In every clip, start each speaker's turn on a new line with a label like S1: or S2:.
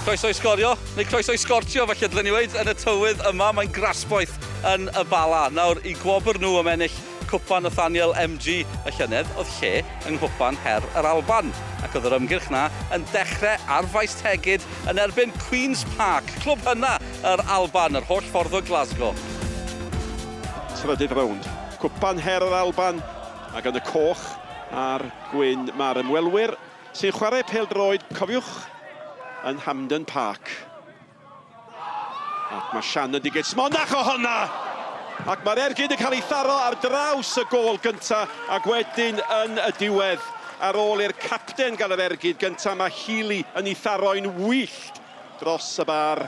S1: Croeso i sgorio, neu croeso i sgortio falle dylen ni weud, yn y tywydd yma, mae'n grasboeth yn y Bala. Nawr, i gwobr nhw am ennill Cwpan Nathaniel MG y llynedd, oedd lle yng Nghwpan Her yr Alban. Ac oedd yr ymgyrch na yn dechrau ar Faes Tegid yn erbyn Queen's Park, clwb hynna yr Alban, yr holl ffordd o Glasgow.
S2: Trydydd rownd. Cwpan Her yr Alban, ac yn y coch a'r gwyn mae'r ymwelwyr sy'n chwarae pêl-droed, cofiwch, yn Hampden Park. Ac mae Shannon 'di gwneud smonach o honna! Ac mae'r ergyd yn cael ei tharo ar draws y gôl gynta ac wedyn yn y diwedd, ar ôl i'r capten gael yr ergyd gynta, mae Healy yn ei tharo'n wyllt dros y bar.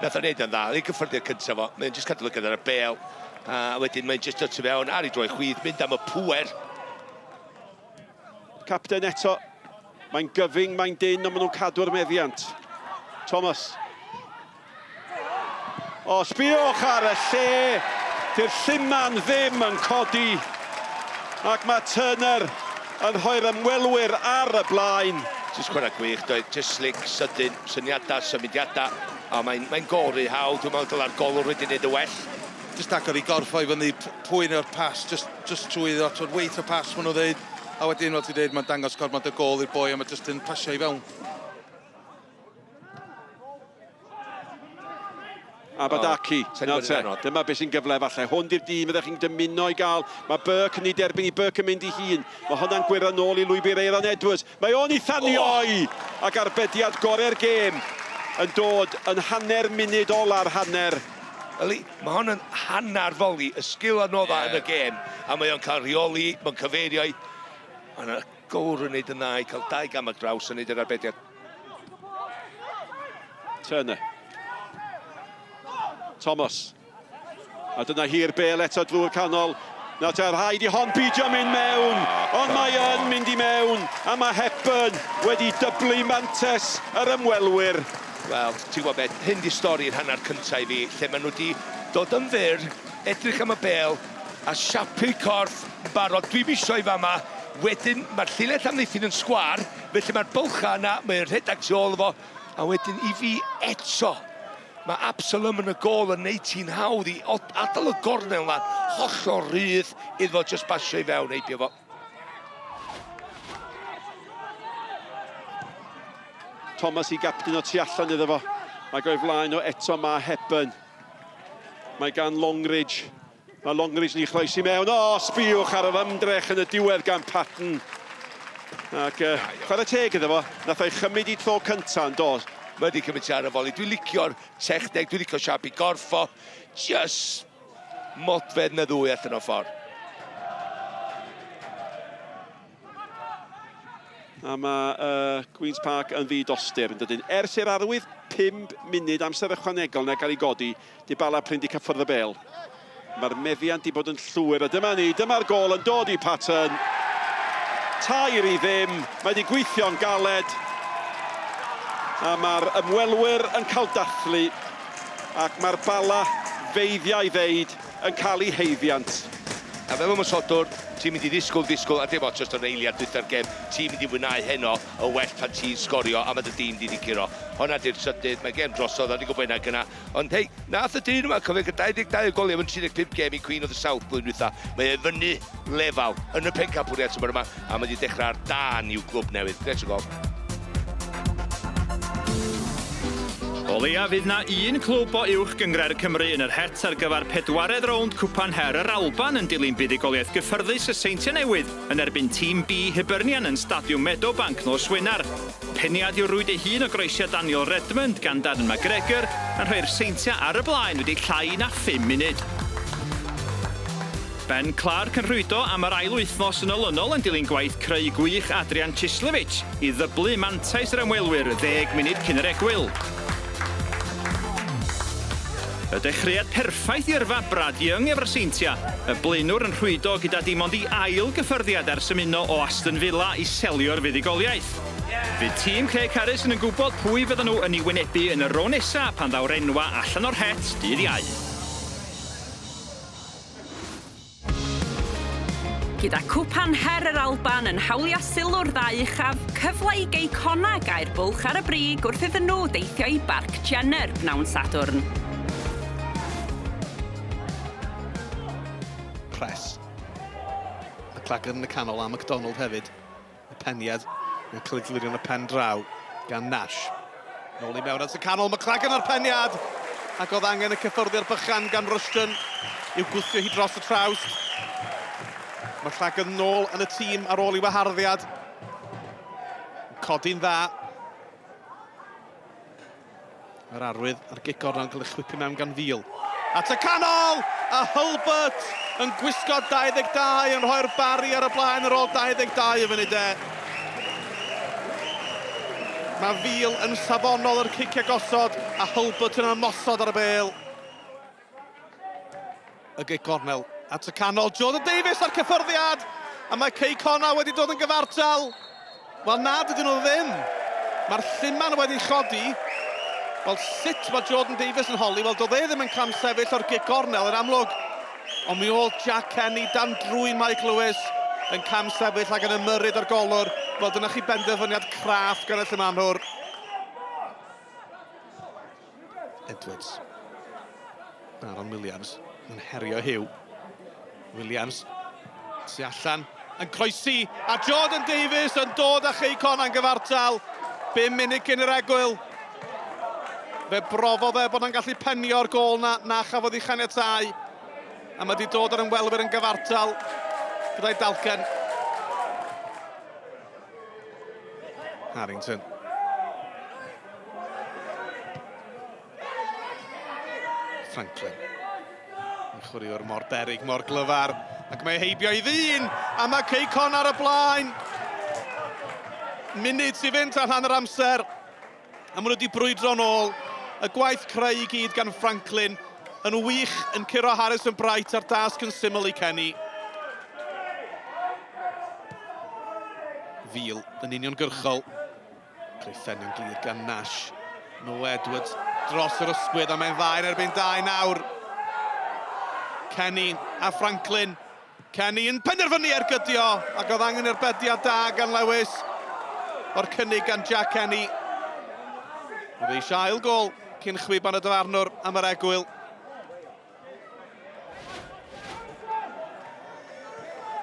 S3: Nath o neud o'n dda, oedd ei gyffyrddiad cynta fo, mae'n jyst cadw lygad ar y bêl, a wedyn mae'n jyst dod tu fewn ar ei droed chwith, mynd am y pŵer.
S2: Capten eto. Mae'n gyfyng, mae'n dynn, ond maen nhw'n cadw'r meddiant. Thomas. O, sbiwch ar y lle. Dy'r lluman ddim yn codi. Ac mae Turner yn rhoi'r ymwelwyr ar y blaen.
S3: Jyst chwarae gwych, doedd, jyst slick, sydyn, syniadau, symudiadau. A mae'n mae gôl rhy hawdd, dwi'n meddwl dyla'r golwr wedi gwneud y well.
S4: Jyst agor ei gorff o i fyny, pwyn o'r pas, jyst, jyst trwyddo, twyd, wait o pas, maen nhw'n dweud. A wedyn, fel ti'n dweud, mae'n dangos gormod o gôl i'r boi a mae jyst yn pasio i fewn.
S2: Abadaki. Oh, Nawr te, dyma beth sy'n gyfle falle. Hwn di'r dyn fyddech chi'n dymuno i gael. Mae Burke yn ei derbyn i Burke yn mynd i hun. Mae hwnna'n gwyro nôl i lwybr Aeron Edwards. Mae o'n ei thanio oh! Ac arbediad gorau'r gêm yn dod yn hanner munud ola'r hanner.
S3: Yli, mae hon yn hanner foli, y sgil anodda yeah. yn y gêm, a mae o'n cael rheoli, mae'n cyfeirio i... Mae yna gowr yn neud yn dda i cael dau gam ar draws yn neud yr arbediad.
S2: Turner. Thomas. A dyna hi'r bel eto drwy'r canol. Na te, rhaid i hon beidio mynd mewn, ond mae yn mynd i mewn, a mae Hepburn wedi dyblu mantes yr ymwelwyr.
S3: Wel, ti'n gwybod beth, hyn di stori'r hanner cyntaf i fi, lle maen nhw wedi dod yn fyr, edrych am y bêl, a siapu corff yn barod, dwi'm isio i fama. Wedyn mae'r llinell amddiffyn yn sgwâr, felly mae'r bylchau yna, mae'n rhedeg tu ôl fo, a wedyn i fi eto, mae Absalom yn y gôl yn neud ti'n hawdd i adael y gornel yna hollol rhydd iddo fo jyst basio i fewn heibio fo.
S2: Thomas i gapten o tu allan iddo fo. Mae o'i flaen o eto mae Hepburn. Mae gan Longridge. Mae Longridge yn ei chroesi mewn. O, sbïwch ar yr ymdrech yn y diwedd gan Patton. Ac uh, chwarae teg iddo fo. Nath o'i chymryd i tro cyntaf yn do.
S3: Mae wedi cymryd ti ar y foli. Dwi'n licio'r techneg, dwi'n licio siap i gorff o. Just modfedd na ddwy allan o ffordd.
S2: A mae uh, Queen's Park yn ddi-dostur yn dydyn. Ers i'r arwydd 5 munud amser ychwanegol na gael ei godi, di Bala prin di cyffwrdd y bel. Mae'r meddiant di bod yn llwyr, a dyma ni, dyma'r gôl yn dod i Patton. 3-0, mae wedi gweithio'n galed, a mae'r ymwelwyr yn cael dathlu. Ac mae'r Bala, feiddia i ddeud, yn cael eu haeddiant.
S3: A fel ymosodwr, ti'n mynd i ddisgwyl, disgwyl, a dim ots os daw'n eiliad dwytha'r gêm, ti'n mynd i fwynhau heno yn well pan ti'n sgorio a mae dy dîm di 'di curo. Honna 'di'r trydydd, mae gêm drosodd, o'n i'n gwybod hynna gynna. Ond hei, nath y dyn yma, cofio, gael 22 o goliau mewn 35 gêm i Queen of the South blwyddyn dwytha. Mae e fyny lefel yn y pencampwriaeth tymor yma, a mae 'di dechrau ar dân i'w glwb newydd. Grêt o gôl.
S5: O leia fydd 'na un clwb o Uwch Gynghrair Cymru yn yr het ar gyfer pedwaredd rownd Cwpan Her yr Alban yn dilyn buddugoliaeth gyffyrddus y Seintiau Newydd yn erbyn Tîm B Hibernian yn Stadiwm Meadowbank nos Wener. Peniad i'w rwyd ei hun o groesiad Daniel Redmond gan Darren McGregor yn rhoi'r Seintiau ar y blaen wedi llai na phum munud. Ben Clark yn rhwydo am yr ail wythnos yn olynol yn dilyn gwaith creu gwych Adrian Chislevic i ddyblu mantais yr ymwelwyr ddeg munud cyn yr egwyl. Y dechreuad perffaith i yrfa Brad Young efo'r Seintiau, y blaenwr yn rhwydo gyda dim ond ei ail gyffyrddiad ers ymuno o Aston Villa i selio'r fuddugoliaeth. Fydd tîm Craig Harrison yn gwybod pwy fyddan nhw yn ei wynebu yn y rownd nesa' pan ddaw'r enwa' allan o'r het dydd Iau.
S6: Gyda Cwpan Her yr Alban yn hawlio sylw'r ddau uchaf, cyfle i Gei Connah gau'r bwlch ar y brig wrth iddyn nhw deithio i Barc Jenner bnawn Sadwrn.
S7: Press. McLaglen yn y canol a McDonald hefyd. Y peniad yn cael ei glirio yn y pen draw gan Nash. Nôl i mewn at y canol, McLaglen ar peniad! Ac oedd angen y cyffyrddiad bychan gan Rushton i'w gwthio hi dros y trawst. McLaglen nôl yn y tîm ar ôl i waharddiad. Codi'n dda. Yr arwydd a'r gic gornel yn cael ei chwipio mewn gan Fil. At y canol! A Hulbert yn gwisgo 22 yn rhoi'r Barri ar y blaen ar ôl 22 o funudau. Mae Fil yn safonol yr ciciau gosod a Hulbert yn ymosod ar y bêl. Y gic gornel at y canol. Jordan Davies a'r cyffyrddiad! A mae Cei Connah wedi dod yn gyfartal. Wel na, dydyn nhw ddim. Mae'r lluman wedi chodi. Wel sut mae Jordan Davies yn holi? Wel doedd e ddim yn camsefyll o'r gic gornel yn amlwg. Ond mi oedd Jack Kenny dan drwyn Mike Lewis yn camsefyll ac yn ymyrryd â'r golwr. Wel dyna chi benderfyniad craff gan y llumanwr. Edwards. Aaron Williams yn herio Hugh. Williams tu allan yn croesi a Jordan Davies yn dod â Chei Connah yn gyfartal. 5 munud cyn yr egwyl. Fe brofodd e bod o'n gallu penio'r gôl na, na chafodd ei chaniatáu. A mae wedi dod ar ymwelwyr yn gyfartal gyda'i dalcen. Harrington. Franklin. Yn chwaraewr mor berig, mor glyfar. Ac mae heibio i ddyn, a mae Cei Connah ar y blaen. Munud sy'n fynd tan hanner amser. A maen nhw wedi brwydro nôl. Y gwaith creu i gyd gan Franklin yn wych yn curo Harrison Bright a'r dasg yn syml i Kenny. Fil yn uniongyrchol. Cael ei phenio'n glir gan Nash. Noah Edwards dros yr ysgwydd a mae'n ddau yn erbyn dau nawr. Kenny a Franklin. Kenny yn penderfynu ergydio ac oedd angen erbediad da gan Lewis o'r cynnig gan Jack Kenny. Oedd eisiau ail gol cyn chwiban y dyfarnwr am yr egwyl.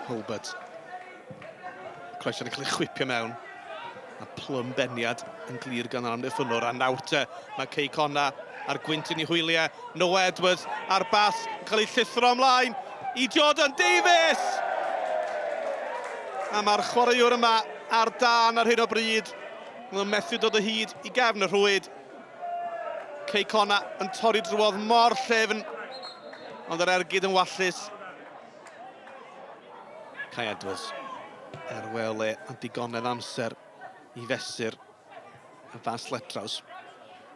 S7: Hulbert. Croesiad yn cael ei chwipio mewn. A plym beniad yn glir gan yr amddiffynnwr. A nawr te, mae Cei Connah a'r gwynt yn ei hwyliau. Noah Edwards a'r bas yn cael ei llithro ymlaen i Jordan Davies! A mae'r chwaraewr yma ar dân ar hyn o bryd. Mae'n methu dod o hyd i gefn y rhwyd. Cei Connah yn torri drwodd mor llyfn, ond yr ergyd yn wallus. Kai Edwards er wele a digonedd amser i fesur y fas letraws.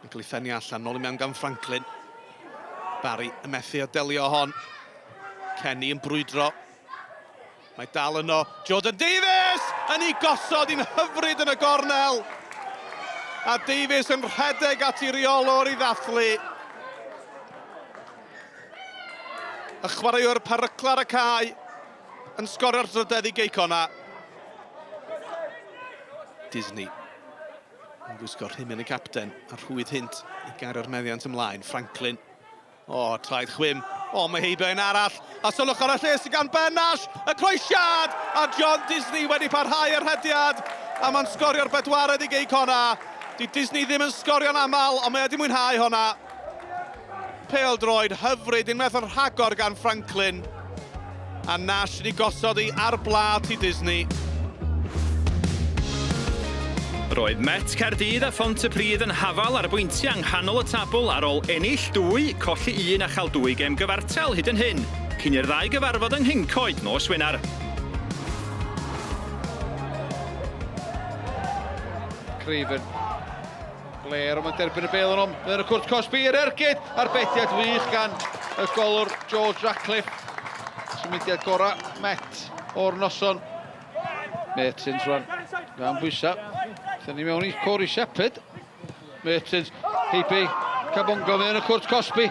S7: Yn cael ei ffennu allan, nôl i mewn gan Franklin. Barry yn methu a delio hon. Kenny yn brwydro. Mae dal yno. Jordan Davies yn ei gosod i'n hyfryd yn y gornel. A Davies yn rhedeg at ei reolwr i ddathlu. Y chwaraewr perycla ar y cae yn sgorio'r drydedd i Gei Connah. Disney yn gwisgo rhimyn y capten a rhwydd hynt i gario'r meddiant ymlaen. Franklin. O, traed chwim. O, mae heibio un arall. A sylwch ar y lle sydd gan Ben Nash. Y croesiad! A John Disney wedi parhau yr rhediad. A mae'n sgorio'r bedwaredd i Gei Connah. Di Disney ddim yn sgorio'n aml, ond mae wedi mwynhau honna. Pêl-droed hyfryd, unwaith yn rhagor gan Franklin. A Nash wedi gosod i ar blât i Disney.
S5: Roedd Met Caerdydd a Phontypridd yn hafal ar bwyntiau yng nghanol y tabl ar ôl ennill dwy, colli un a chael dwy gêm gyfartal hyd yn hyn, cyn i'r ddau gyfarfod yng Nghyncoed nos Wener.
S4: Craven Blair, ond mae'n derbyn y bêl yn om. Yn y cwrt cosbi i'r ergyd. Arbediad wych gan y golwr George Ratcliffe. Symudiad gorau Met o'r noson. Mertens rwan. Gan bwysau. Thyn ni mewn i Corey Shepherd. Mertens, heibi, Cabongo mewn y cwrt cosbi.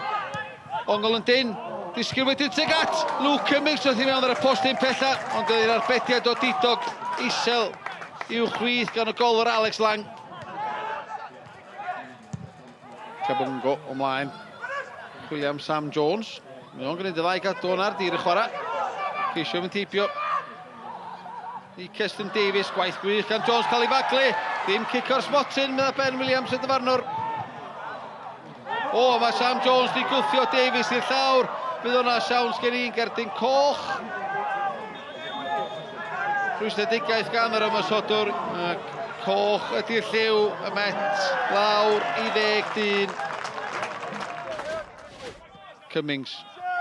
S4: Ongol yn dyn. Disgyn wedyn tuag at Luke Cummings wrth i mewn ar y postyn pella, ond yr arbediad o didog isel i'w chwith gan y golwr Alex Lang. Cabongo o mlaen. William Sam Jones. Mae o'n gwneud y ddau gadw ar dir y chwarae. Ceisio fynd heibio i Keston Davies. Gwaith gwych gan Jones cael ei faglu. Ddim cic o'r smotyn, meddai Ben Williams y dyfarnwr. O, mae Sam Jones di gwthio Davies i'r llawr. Bydd hwnna siawns gen i'n gerdyn coch. Rhwystredigaeth gan yr ymosodwr. Ac coch ydy'r lliw, y Met lawr i ddeg dyn. Cummings,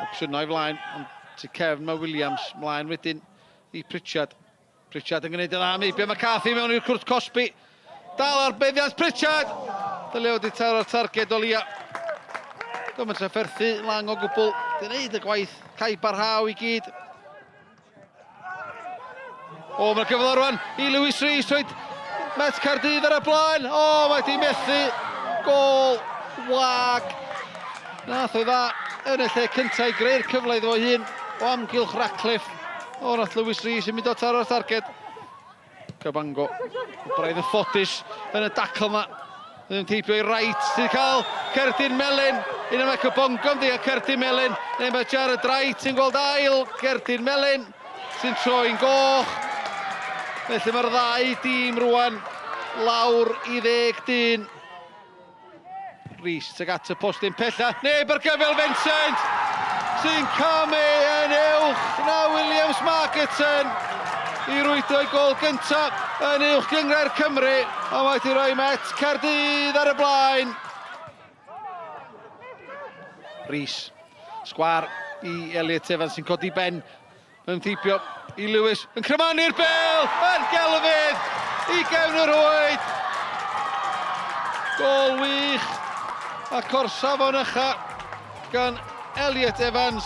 S4: opsiynau flaen, ond tu cefn mae Williams, mlaen wedyn i Pritchard. Pritchard yn gwneud yn dda, meibio McCarthy mewn i'r cwrt cosbi. Dal ar beddiant Pritchard! Dylio wedi taro'r targed o lia. Dwi'n trafferthu lang o gwbl. Dwi'n neud y gwaith cae barhau i gyd. O, mae'r cyfle rwan i Lewis Rees, rhoid Met Caerdydd ar y blaen. O, mae di methu. Gol wag. Nath o dda yn y lle cyntaf i greu'r cyfle iddo fo hun o amgylch Ratcliffe. O, nath Lewis Rees yn mynd o taro'r targed. Cabango, braidd yn ffodus yn y dacl yma. Yn teipio i Wright, sydd cael cerdyn melyn. Un yma Kabongo yn deall cerdyn melyn. Neu mae Jared Wright yn gweld ail gerdyn melyn sy'n troi'n goch. Felly mae'r ddau dîm rwan lawr i ddeg dyn. Rees tuag at y postyn pella. Neb ar gyfel Vincent sy'n camu yn uwch na Williams Margetson i rwydo ei gol gyntaf yn uwch gynghrair Cymru, a mae wedi rhoi Met Caerdydd ar y blaen. Rees, sgwar i Elliot Evans sy'n codi ben yn thipio i Lewis, yn crymanu'r bel, yn gelfydd i gefn y rhwyd. Gol wych ac o'r safon ycha gan Elliot Evans.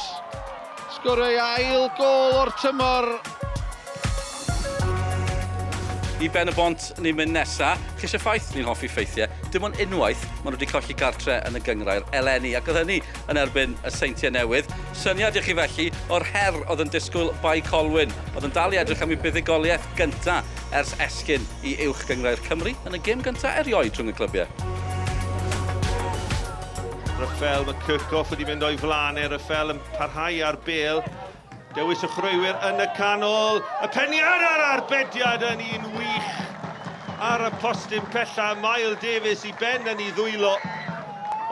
S4: Sgorio ei ail gol o'r tymor.
S1: I Ben y Bont ni'n mynd nesa. Chi eisiau ffaith? Ni'n hoffi ffeithiau. Dim ond unwaith maen nhw wedi colli gartre yn y gynghrair eleni, ac oedd hynny yn erbyn y Seintiau Newydd. Syniad i chi felly o'r her oedd yn disgwyl Bae Colwyn, oedd yn dal i edrych am eu buddugoliaeth gynta ers esgyn i Uwch Gynghrair Cymru yn y gêm gynta erioed rhwng y clybiau.
S8: Rafael McKirkhoff wedi mynd o'i flaen e, Rafael yn parhau ar bel. Dewis y chwaraewyr yn y canol. Y peniad a'r arbediad yn un wych. Ar y postyn pella, Mael Davies i ben yn ei ddwylo.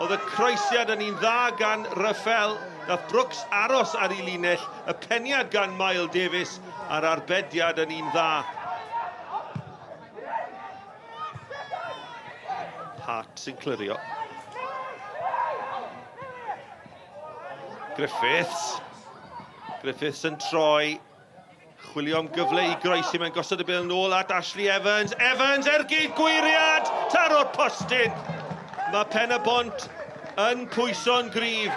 S8: Oedd y croesiad yn un dda gan Rafael. Nath Brooks aros ar ei linell. Y peniad gan Mael Davies a'r arbediad yn un dda. Hart sy'n clirio. Griffiths. Griffiths yn troi. Chwilio am gyfle i groesi. Mae'n gosod y bêl nôl at Ashley Evans. Evans ergyd gwyriad! Taro'r postyn! Mae Pen y Bont yn pwyso'n gryf.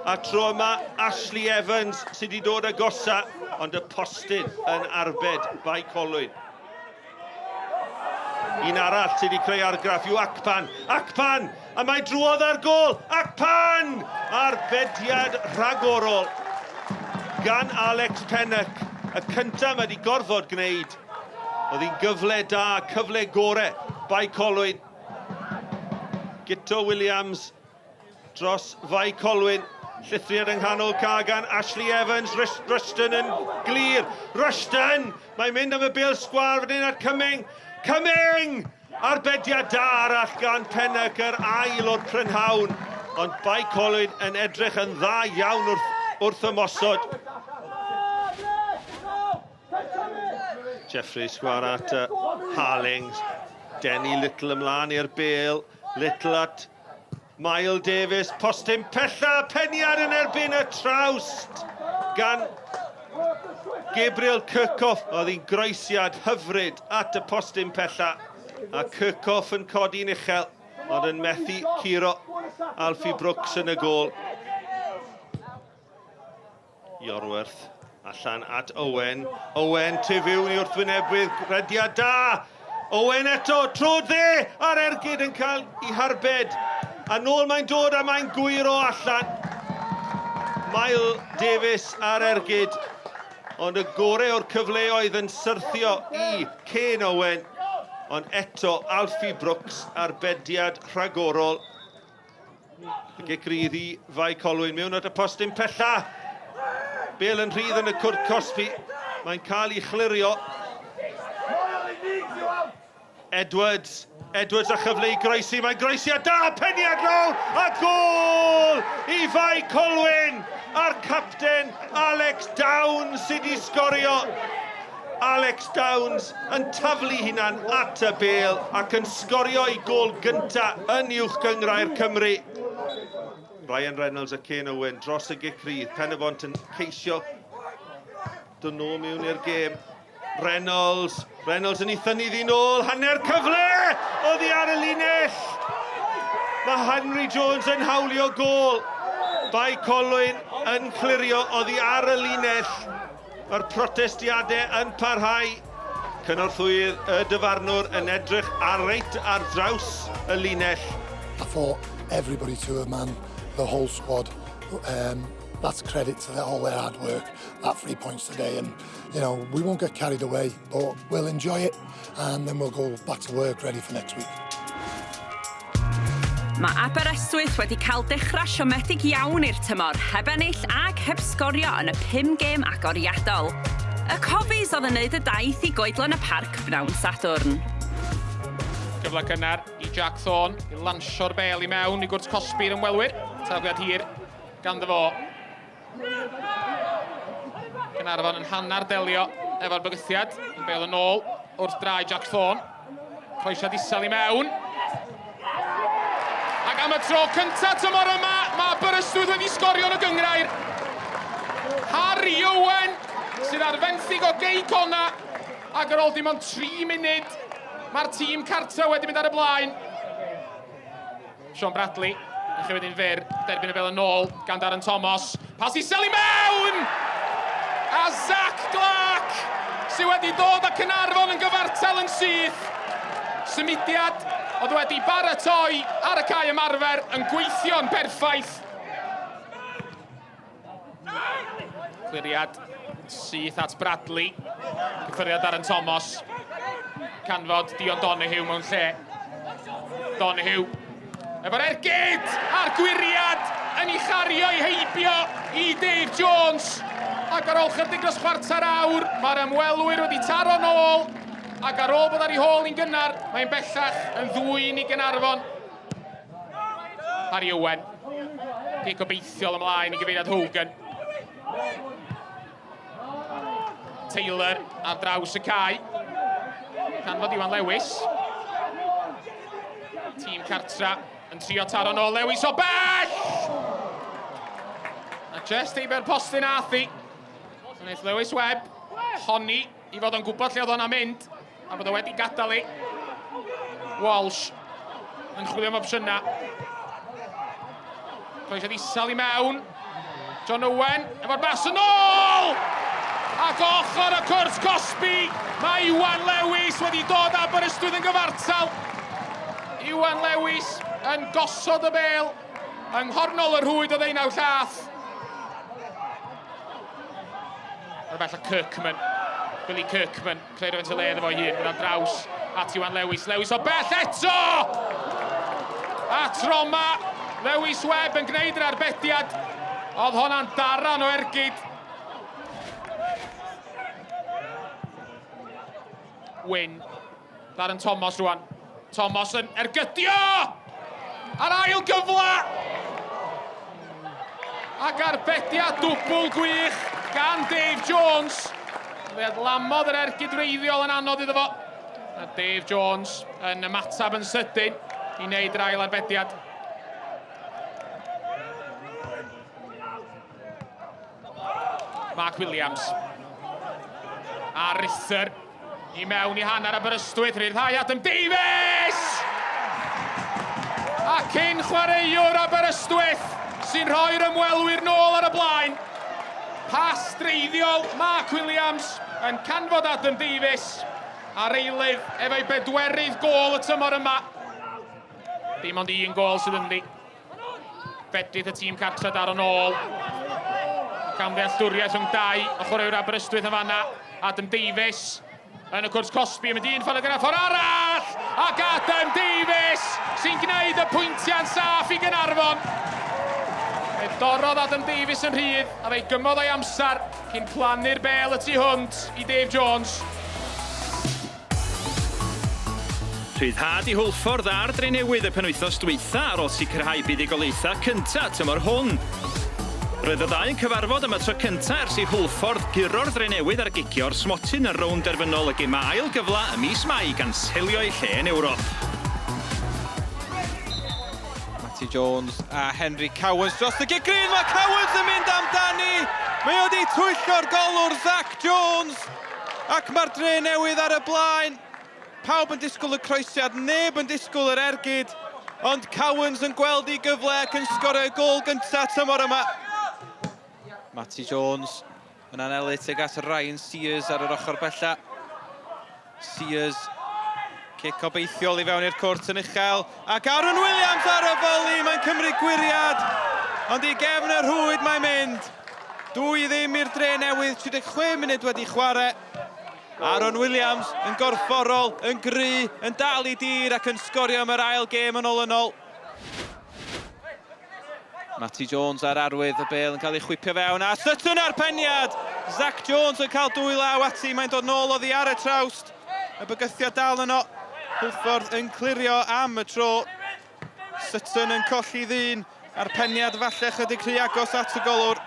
S8: A tro yma Ashley Evans sydd wedi dod agosa, ond y postyn yn arbed Bae Colwyn. Un arall sydd wedi creu argraff yw Akpan. Akpan! A mae drwodd ar gôl! Akpan! Arbediad rhagorol gan Alex Pennock. Y cyntaf mae wedi gorfod gwneud. Oedd hi'n gyfle da, cyfle gore. Bae Colwyn. Guto Williams dros Fae Colwyn. Llithriad yng nghanol ca gan Ashley Evans. Rushton yn glir. Rushton! Mae'n mynd am y bêl sgwâr fan hyn at Cumming. Cumming! Arbediad da arall gan Pennock, yr ail o'r prynhawn. Ond Bae Colwyn yn edrych yn dda iawn wrth, wrth ymosod. Jeffrey sgwâr at uh, Harlings. Denny Little ymlaen i'r bêl. Little at Mael Davies, postyn pella, peniad yn erbyn y trawst gan Gabriel Kirchhoff. Oedd hi'n groesiad hyfryd at y postyn pella, a Kirchhoff yn codi'n uchel, ond yn methu curo Alfie Brooks yn y gôl. Iorwerth allan at Owen. Owen tu fewn i wrthwynebydd, rediad da! Owen eto, trod dde, a'r ergyd yn cael ei harbed. A nôl mae'n dod a mae'n gwyro allan. Mael Davies ar ergyd, ond y gore o'r cyfleoedd yn syrthio i Kane Owen, ond eto Alfie Brooks arbediad rhagorol. Y gic rydd i Fae Colwyn mewn at y postyn pella. Bale yn rhydd yn y cwrt cosbi. Mae'n cael ei chlirio. Edwards, Edwards a chyfle i groesi, mae'n groesi a da, peniad lawr, a gôl i Fae Colwyn! A'r capten Alex Downs sydd wedi sgorio. Alex Downs yn taflu hunan at y bêl ac yn sgorio ei gôl gynta yn Uwch Gynghrair Cymru. Ryan Reynolds a Kane Owen dros y gic rydd. Pen-y-bont yn ceisio dod nôl mewn i'r gêm. Reynolds, Reynolds yn ei thynnu ddi nôl, hanner cyfle! Oddi ar y linell! Mae Henry Jones yn hawlio gôl. Bae Colwyn yn clirio oddi ar y linell. Mae'r protestiadau yn parhau. Cynorthwyydd y dyfarnwr yn edrych ar reit ar draws y linell.
S9: I thought everybody to a man, the whole squad, that's credit to all their hard work, that 3 points today. And, you know, we won't get carried away, but we'll enjoy it and then we'll go back to work ready for next week.
S6: Mae Aberystwyth wedi cael dechrau siomedig iawn i'r tymor, heb ennill ac heb sgorio yn y pum gêm agoriadol. Y Cofis oedd yn neud y daith i Goedlan y Parc bnawn Sadwrn.
S10: Cyfle cynnar i Jack Thorne i lansio'r bel i mewn i gwrt cosbi'r ymwelwyr. Tafliad hir ganddo fo. Caernarfon yn hanner delio efo'r bygythiad. Yn bel yn ôl wrth drai Jack Thorne. Croesiad isel i mewn. Ac am y tro cyntaf tymor yma, mae Aberystwyth wedi sgorio yn y gynghrair. Harry Owen sydd ar fenthyg o Gei Connah ac ar ôl dim ond 3 munud mae'r tîm cartre wedi mynd ar y blaen. Sean Bradley yn chymryd un fyr, derbyn y bel yn ôl gan Darren Thomas. Pas isel i mewn! A Zach Clark sydd wedi dod â Caernarfon yn gyfartal yn syth. Symudiad oedd wedi baratoi ar y cae ymarfer yn gweithio'n berffaith. Cliriad syth at Bradley. Cyffyrddiad Darren Thomas. Canfod Dion Donoghue mewn lle. Donoghue efo'r ergyd a'r gwiriad yn ei chario i heibio i Dave Jones. Ac ar ôl chydig dros chwarter awr, mae'r ymwelwyr wedi taro nôl ac ar ôl bod ar ei hôl hi'n gynnar, mae'n bellach yn ddwyn i Gaernarfon. Harry Owen. Gic gobeithiol ymlaen i gyfeiriad Hogan. Taylor ar draws y cae. Canfod Iwan Lewis. Tîm Cartra yn trio taro nôl Lewis o bell! A just heibio'r postyn ath hi. Wnaeth Lewis Webb honni i fod o'n gwybod lle oedd o'n mynd. A bod o wedi gadael i. Walsh yn chwilio am opsiynau. Croesiad isel i mewn. John Owen efo'r bas yn ôl! Ac ochr y cwrt cosbi, mae Iwan Lewis wedi dod Aberystwyth yn gyfartal. Iwan Lewis yn gosod y bel yng nghornol y rhwyd o ddeunaw llath. Ar bell o Kirkman. Billy Kirkman. Creu rhywfaint o le iddo fo ei hun, mynd ar draws at Iwan Lewis. Lewis o bell eto! A tro 'ma, Lewis Webb yn gwneud yr arbediad. Oedd honna'n daran o ergyd. Wyn. Darren Thomas rwan. Thomas yn ergydio! Ar ail gyfle! Ac arbediad dwbl gwych gan Dave Jones. Fe adlamodd yr ergyd wreiddiol yn anodd iddo fo. A Dave Jones yn ymateb yn sydyn i wneud yr ail arbediad. Mark Williams. A Rither I mewn i hanner Aberystwyth, rhyddhau Adam Davies! A cyn chwaraewr Aberystwyth sy'n rhoi'r ymwelwyr nôl ar y blaen. Pas dreiddiol Mark Williams yn canfod Adam Davies a'r eilydd efo'i bedwerydd gôl y tymor yma. Dim ond un gôl sydd ynddi. Fedrith y tîm cartre daro nôl. Camddealltwriaeth rhwng dau o chwaraewyr Aberystwyth yn fanna. Adam Davies yn y cwrs cosbi yn mynd un ffordd gyda ffordd arall! Ac Adam Davies sy'n gwneud y pwyntiau'n saff i Gaernarfon. Fe dorrodd Adam Davies yn rhydd a fe'i gymodd o'i amser cyn plannu'r bêl y tu hwnt i Dave Jones.
S5: Rhyddhad i Hwlffordd a'r Drenewydd y penwythnos dwytha ar ôl sicrhau buddugoliaethau cynta tymor hwn. Roedd y ddau yn cyfarfod am y tro cynta ers i Hwlffordd guro'r Drenewydd ar gicio'r smotyn yn rownd derfynol y gemau ail gyfle ym mis Mai gan selio eu lle yn Ewrop.
S4: Matty Jones a Henry Cowans dros y gic rydd. Mae Cowans yn mynd amdani. Mae o wedi twyllo'r golwr Zach Jones. Ac mae'r dre newydd ar y blaen. Pawb yn disgwyl y croesiad, neb yn disgwyl yr ergyd. Ond Cowans yn gweld ei gyfle ac yn sgorio ei gôl gyntaf tymor yma. Matty Jones yn anelu tuag at Ryan Sears ar yr ochr bella. Sears, cic obeithiol i fewn i'r cwrt yn uchel. Ac Aaron Williams ar y foli, mae'n cymryd gwiriad. Ond i gefn y rhwyd mae'n mynd. 2-0 i'r Dre Newydd, 36 munud wedi chwarae. Aaron Williams yn gorfforol, yn gry, yn dal i dir ac yn sgorio am yr ail gêm yn olynol. Matty Jones ar arwydd, y bêl yn cael ei chwipio fewn, a Sutton ar peniad! Zach Jones yn cael dwy law ati, mae'n dod nôl oddi ar y trawst. Y bygythiad dal yno. Hwlffordd yn clirio am y tro. Sutton yn colli ddyn, a'r peniad falle chydig rhy agos at y golwr.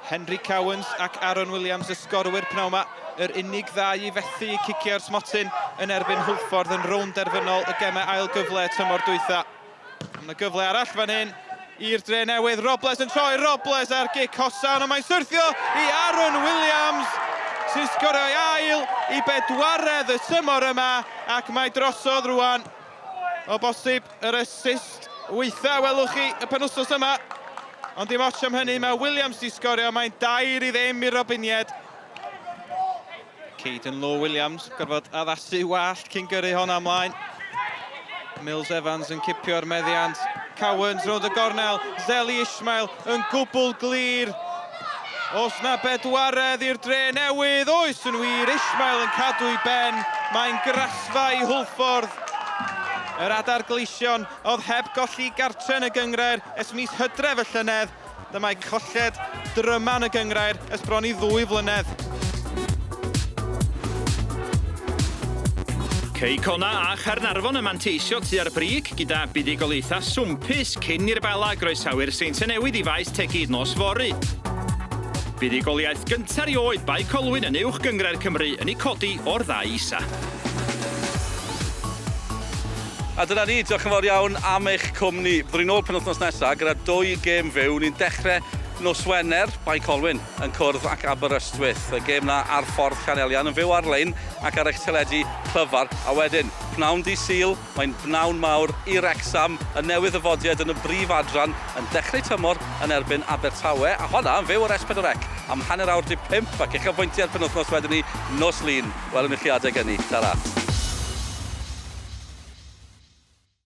S4: Henry Cowans ac Aaron Williams y sgorwyr pnawn 'ma, yr unig ddau i fethu i cicio'r smotyn yn erbyn Hwlffordd yn rownd derfynol y gemau ail gyfle tymor dwytha. Mae yna gyfle arall fan hyn i'r Dre Newydd. Robles yn troi, Robles ar gic hosan, ond mae'n syrthio i Aaron Williams sy'n sgorio ei ail i bedwaredd y tymor yma ac mae drosodd rwan. O bosib yr assist weitha welwch chi y penwthnos yma. Ond dim ots am hynny, mae Williams di sgorio, mae'n 2-0 i'r Robinied. Caden Law Williams gorfod addasu wallt cyn gyrru honna ymlaen. Mills Evans yn cipio'r meddiant. Cowans rownd y gornel. Zeli Ismail yn gwbl glir. Os na bedwaredd i'r dre newydd, oes yn wir, Ismail yn cadw i ben. Mae'n grasfa i Hwlffordd. Yr adar gleision oedd heb golli gartre yn y gynghrair ers mis Hydref y llynedd. Dyma'i colled dryma yn y gynghrair ers bron i ddwy flynedd.
S5: Cei Connah a Chaernarfon yn manteisio tua'r brig gyda buddugoliaethau swmpus cyn i'r Bala groesawu'r Seintiau Newydd i Faes Tegid nos fory. Buddugoliaeth gyntaf erioed Bae Colwyn yn Uwch Gynghrair Cymru yn eu codi o'r ddau isa.
S1: A dyna ni, diolch yn fawr iawn am eich cwmni. Byddwn ni'n ôl penwythnos nesaf gyda dwy gêm fyw. Ni'n dechrau nos Wener, Bae Colwyn yn cwrdd ac Aberystwyth. Y gêm na ar ffordd Llanelian yn fyw ar-lein ac ar eich teledu clyfar. A wedyn, pnawn di Sul, mae'n bnawn mawr i Wrecsam, y newydd ddyfodiad yn y brif adran yn dechrau tymor yn erbyn Abertawe. A honna yn fyw ar S4C am 4:30 ac uchafbwyntiau'r penwythnos wedyn ni nos Lun. Welwn ni chi adeg hynny. Ta-ra.